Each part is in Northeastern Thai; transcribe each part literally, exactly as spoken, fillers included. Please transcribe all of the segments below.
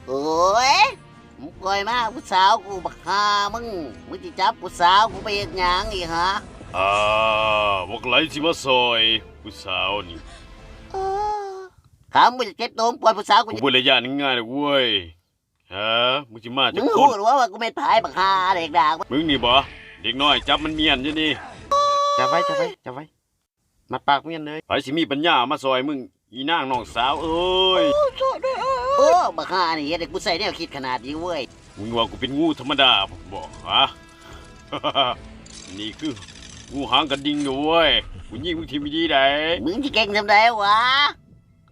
โอ้ย มึงปล่อยมาผู้สาวกูบักห่ามึง มึงสิจับผู้สาวกูไปเฮ็ดหยังอีกฮะ อ่า บักไหลสิมาซอยผู้สาวนี่ เออ คำมึงจะเจ็บตัวมึงปล่อยผู้สาวกู กูบ่ได้ย่านง่ายๆดอกเว้ย ฮะ มึงสิมาจักคน มึงรู้หรือว่ากูแม่นไผบักห่าเด็กด่าง มึงนี่บ่ เด็กน้อยจับมันเมี้ยนอยู่นี่ จับไว้ จับไว้ จับไว้ มัดปากเมี้ยนเลย ไผสิมีปัญญามาซอยมึง อีนางน้องสาวเอ้ย โอ้ บักห่านี่เฮ็ดให้กูใส่แนวคิดขนาดนี้เว้ย มึงว่ากูเป็นงูธรรมดาบ่ ฮะ นี่คืองูหางกระดิ่งเด้อเว้ย กูยิงมึงทิ่มอีหลีใด มึงสิเก่งส่ำใดวะ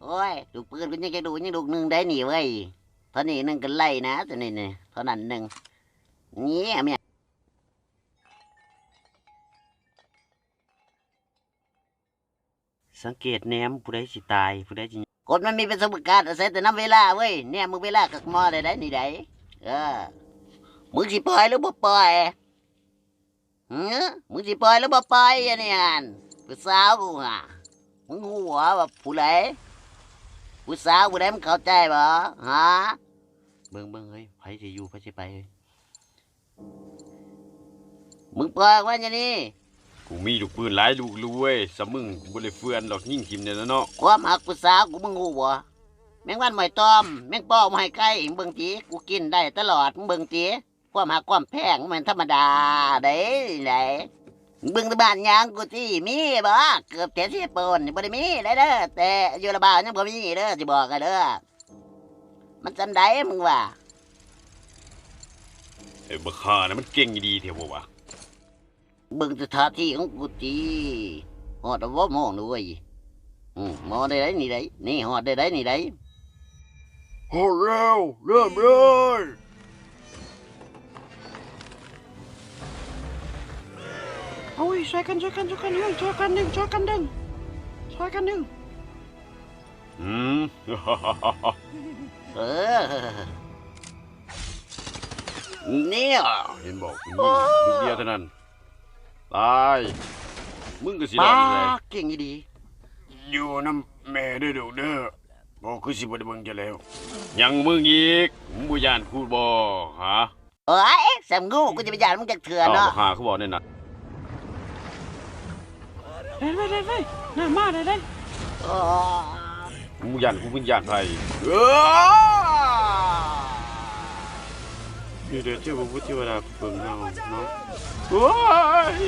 โอ้ย ลูกปืนกูยังจะดูยังลูกหนึ่งได้นี่เว้ย เท่านี้หนึ่งก็ไล่นะ ตัวนี้นี่ เท่านั้นหนึ่ง เนี่ยเมีย สังเกตแนมผู้ใดสิตาย ผู้ใดสิ คนมันมีประสบการณ์อาศัยแต่นำเวลาเว้ย แนมมึงเวลากับหมอได้ได้นี่ได้ เออ มึงสิปล่อยหรือบ่ปล่อย หือ มึงสิปล่อยหรือบ่ปล่อยอันนี้หั่น ผู้สาวกูหะ มึงฮู้บ่ว่าผู้ใด ผู้สาวผู้ใด มึงเข้าใจบ่ ฮะ เบิ่ง เบิ่ง เฮ้ย ไผสิอยู่ ไผสิไป เฮ้ย มึงปล่อยออกมาเดี๋ยวนี้ กูมีลูกปืนหลายลูกเลยเว้ย สำมึงกูบ่ได้เฟื่อนดอก ยิงทิ่มเนี่ยนะเนาะ ความหักผู้สาวกูมึงฮู้บ่ แมงวันหมอยตอม แมงปอหมอยไก่ มึงเบิ่งติ กูกินได้ตลอด มึงเบิ่งติ ความหักความแพงมันธรรมดาเด้ ได๋ มึงเบิ่งแต่บ้านยางกูติ มีบ่ เกือบแถวเซโปนนี่บ่ได้มีเด้อ แต่อยู่ละบ่าวยังบ่มีเด้อ สิบอกให้เด้อ มันจั่งใดมึงว่า ไอ้บักห่านี่มันเก่งอีหลีแท้บ่วะ เบิ่งแต่ท่าทีของกูติ ฮอดแล้วบ่มองดูเว้ย อืม มองได้ได๋นี่ได๋ นี่ฮอดได้ได๋นี่ได๋ ฮอดแล้ว เริ่มเลย โอ้ย ช่วยกัน ช่วยกัน ช่วยกัน เฮ้ย ช่วยกันดึง ช่วยกันดึง ช่วยกันดึง อืม เออ เนี่ย เห็นบ่ กูยิงลูกเดียวเท่านั้น ตาย มึงก็สิรอดอยู่ไส ปากเก่งอีหลี อยู่นำแม่เด้อลูกเด้อ บ่คือสิบ่ได้เบิ่งเจ้าแล้ว ยังมึงอีก มึงบ่ย้านกูบ่ ฮะ เอ้ย แซมงู กูจะไปย้านมึงจักเทื่อเนาะ อ้าว บักห่าคือเว้าแนวนั้น เล่นไป เล่นไป น้ำมา เล่น เล่น มึงย้านกู มึงย้านไผ เอ้อ นี่เด้อเทพบุตรเทวดาเบิ่งเฮาเนาะ โอ้ย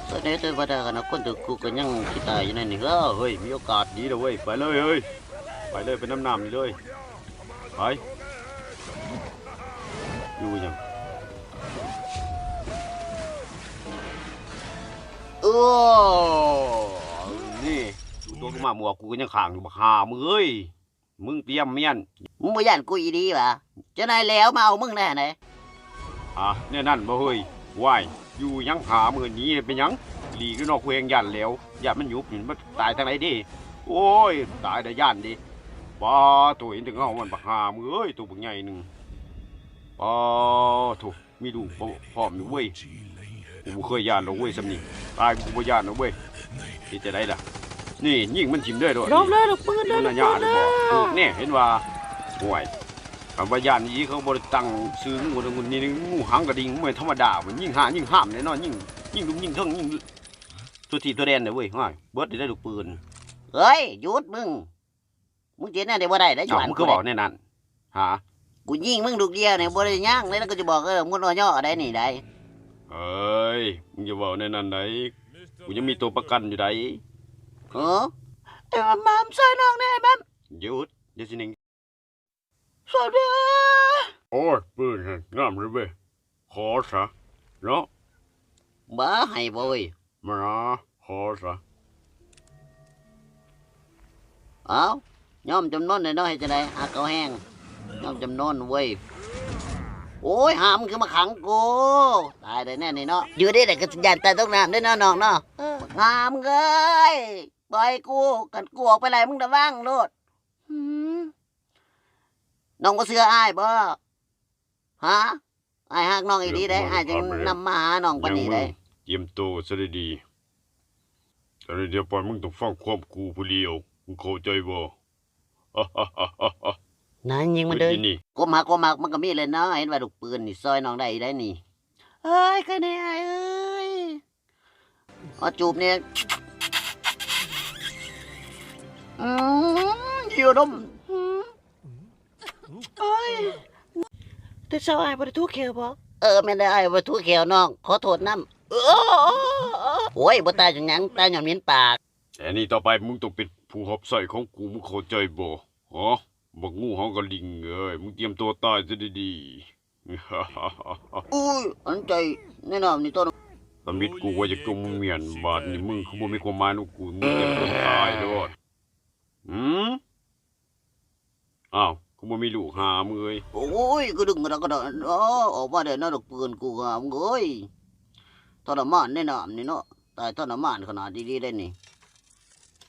ตอนนี้เทวดากับนักคนถือคุกก็ยังสิตายอยู่ในนี่ เออ เฮ้ย มีโอกาสดีแล้วเว้ย ไปเลยเฮ้ย ไปเลย ไปนำน้ำนี่เลย ไป อยู่หยัง เออ นี่ กูตัวกูมาหมวกกูก็ยังค้างอยู่ บักห่ามึงเอ้ย มึงเตรียมเมียน มึงบ่ย้านกูอีหลีหวา เจ้านายแหลวมาเอามึงแน่ไหน อ่ะ แนวนั้นบ่เฮ้ย ว้าย อยู่หยัง หามื้อนี้เป็นหยัง หลีกอยู่นอก กูแฮ่งย้านแหลว ย้านมันหยุบนี่ มันตายทางใดเด้ โอ้ย ตายแต่ย้านเด้ ปาโถ เห็นแต่เงามัน บักห่ามึงเอ้ย ตัวบักใหญ่หนึ่ง ปาโถ มีลูกพร้อมอยู่เว้ย กูบ่เคยย้านดอกเว้ย ส่ำนี้ ตายกูบ่ย้านดอกเว้ย เฮ็ดจั่งใดล่ะ นี่ ยิงมันถิ่มเด้อโดด ลบเลย ลูกปืนเลย มันน่าย้านเลยบ่ ลูกปืนเลย ลูกแน่ เห็นว่า ห่วย คันว่าย้านอีหลี เขาบ่ได้ตั้งชื่องูดอก นี่งูหางกระดิ่ง มันธรรมดา มันยิงห้ายิงห้ามแน่นอน ยิง ยิงลุมยิงเทิง ยิงทั่วทิศทั่วแดนเลยเว้ย ห่วย เบิดได้ลูกปืน เฮ้ย หยุดมึง มึงสิเฮ็ดแนวใดบ่ได้เด้ เอ้า ย้าน มึงคือเว้าแนวนั้น ฮะ กูยิงมึงลูกเดียวนี่บ่ได้หยังเลย แล้วก็จะบอก เออ มึงน้อยย่อได้นี่ได้ เอ้ย มึงอย่าเว้าแนวนั้นได้ กูยังมีตัวประกันอยู่ได้ เออ ไอ้มัมมัม ช่วยน้องแน่มัม หยุด เดี๋ยวสิหนึ่ง ช่วยด้วย โอ้ย ปืนหั่นงามเลยเว้ย ขอซะ เนาะ บ่ให้บ่เว้ย มานะ ขอซะ เอ้า ยอมจำนนแหน่เนาะ เฮ็ดจั่งใด หากเขาแฮง ยอมจำนนเว้ย โอ้ย หามึงคือมาขังกู ตายได้แน่นี่เนาะ อยู่ได้แต่ก็ย้านตายตกน้ำเด้อเนาะน้องเนาะ เออ หามึงเอ้ย ปล่อยกู คันกูออกไปไล่มึงระวังโลด หืม น้องบ่เชื่ออ้ายบ่ ฮะ อ้ายฮักน้องอีหลีเด้ อ้ายจึงนำมาหาน้องปานนี้เด้ เตรียมตัวซะดี แต่เดี๋ยวไปมึงต้องฟังความกูผู้เดียว มึงเข้าใจบ่? นายยิงมันเด้อ นี่ ความฮัก ความฮักมันก็มีแหละเนาะ เห็นว่าลูกปืนนี่ซอยน้องได้อีกได้นี่ เอ้ย ใครแน่ อ้ายเอ้ย เอาจูบเนี่ย อืม เยี่ยวดม อืม โอ้ย แต่เช้าอ้ายบ่ได้ถูแข้วบ่? เออ แม่นแล้ว อ้ายบ่ถูแข้วน้อง ขอโทษนำ เออ โอ้ย บ่ตายจั่งหยัง ตายย้อนเหม็นปาก แต่นี่ต่อไปมึงต้องเป็นผู้รับใช้ของกู มึงเข้าใจบ่? ฮะ บักงูเห่ากะหลิ่งเอ้ย มึงเตรียมตัวตายซะดีๆ อุ้ย อันใจแนะนำนี่ต้น สมิธ กูว่าอยากจมเมียน บาดนี้มึงคือบ่มีความหมายนำกู มึงเตรียมตัวตายโลด หืม อ้าว คือบ่มีลูกหามึงเอ้ย โอ้ย กระดึงกระดอกกระดอก อ้อ ออกมาได้นะ ดอกปืนกูหามึงเอ้ย ทรมานแน่นอนนี่เนาะ ตายทรมานขนาดนี้ได้นี่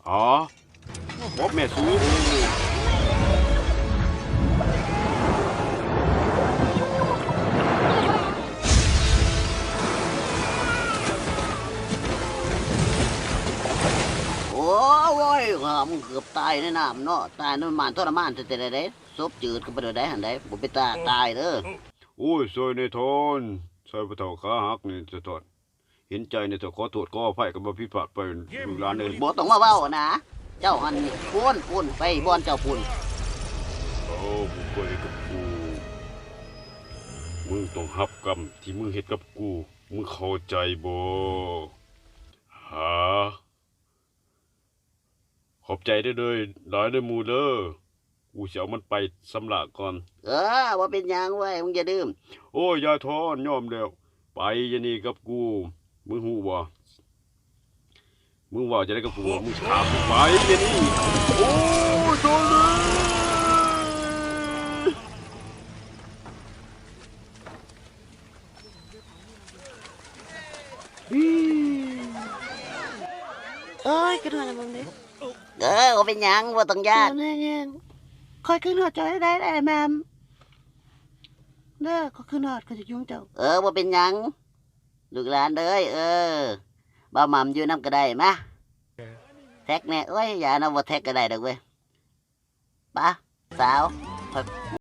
อ๋อ พบแม่สู โอ้ย หามึงเกือบตายในน้ำเนาะ ตายในน้ำมันทรมานแต่แต่ใด ศพจืดก็บ่ได้ได้หั่นใด บ่เป็นตาตายเด้อ โอ้ย ซอยแหน่ทอน ซอยพ่อเฒ่าขาหักนี่สะท้อน เห็นใจแหน่เถาะ ขอโทษขออภัยกับว่าผิดพลาดไป ลูกหลานเอ้ย บ่ต้องมาเว้านะ เจ้าหั่นนี่ ปุ้น ปุ้น ไปบ่อนเจ้าปุ้น โอ้ มึงไปกับกู มึงต้องรับกรรมที่มึงเฮ็ดกับกู มึงเข้าใจบ่? หา ขอบใจเด้อ เด้อ หลายเด้อหมู่เด้อ กูสิเอามันไปชำระก่อน เออ บ่เป็นหยังเว้ย มึงอย่าดื้ม โอ้ย ยายทอน ยอมแล้ว ไปอย่าหนีกับกู มึงฮู้บ่? มึงเว้าจั่งใดกับกู มึงถามกู ไปอย่าหนี โอ้ย โทษเลย เอ้ย คิดฮอดแล้วมึงเด้ เออ บ่เป็นหยัง บ่ต้องย้าน เออ แม่นๆ ข้อยคิดฮอดเจ้าได้ๆ แม่ม เด้อ ข้อยคิดฮอด ข้อยสิอยู่นำเจ้า เออ บ่เป็นหยัง ลูกหลานเอ้ย เออ บ่าวหม่ำอยู่นำก็ได้ มา แท็กแหน่ โอ้ย อย่านะ บ่แท็กก็ได้ดอกเว้ย ปะ สาว ข้อย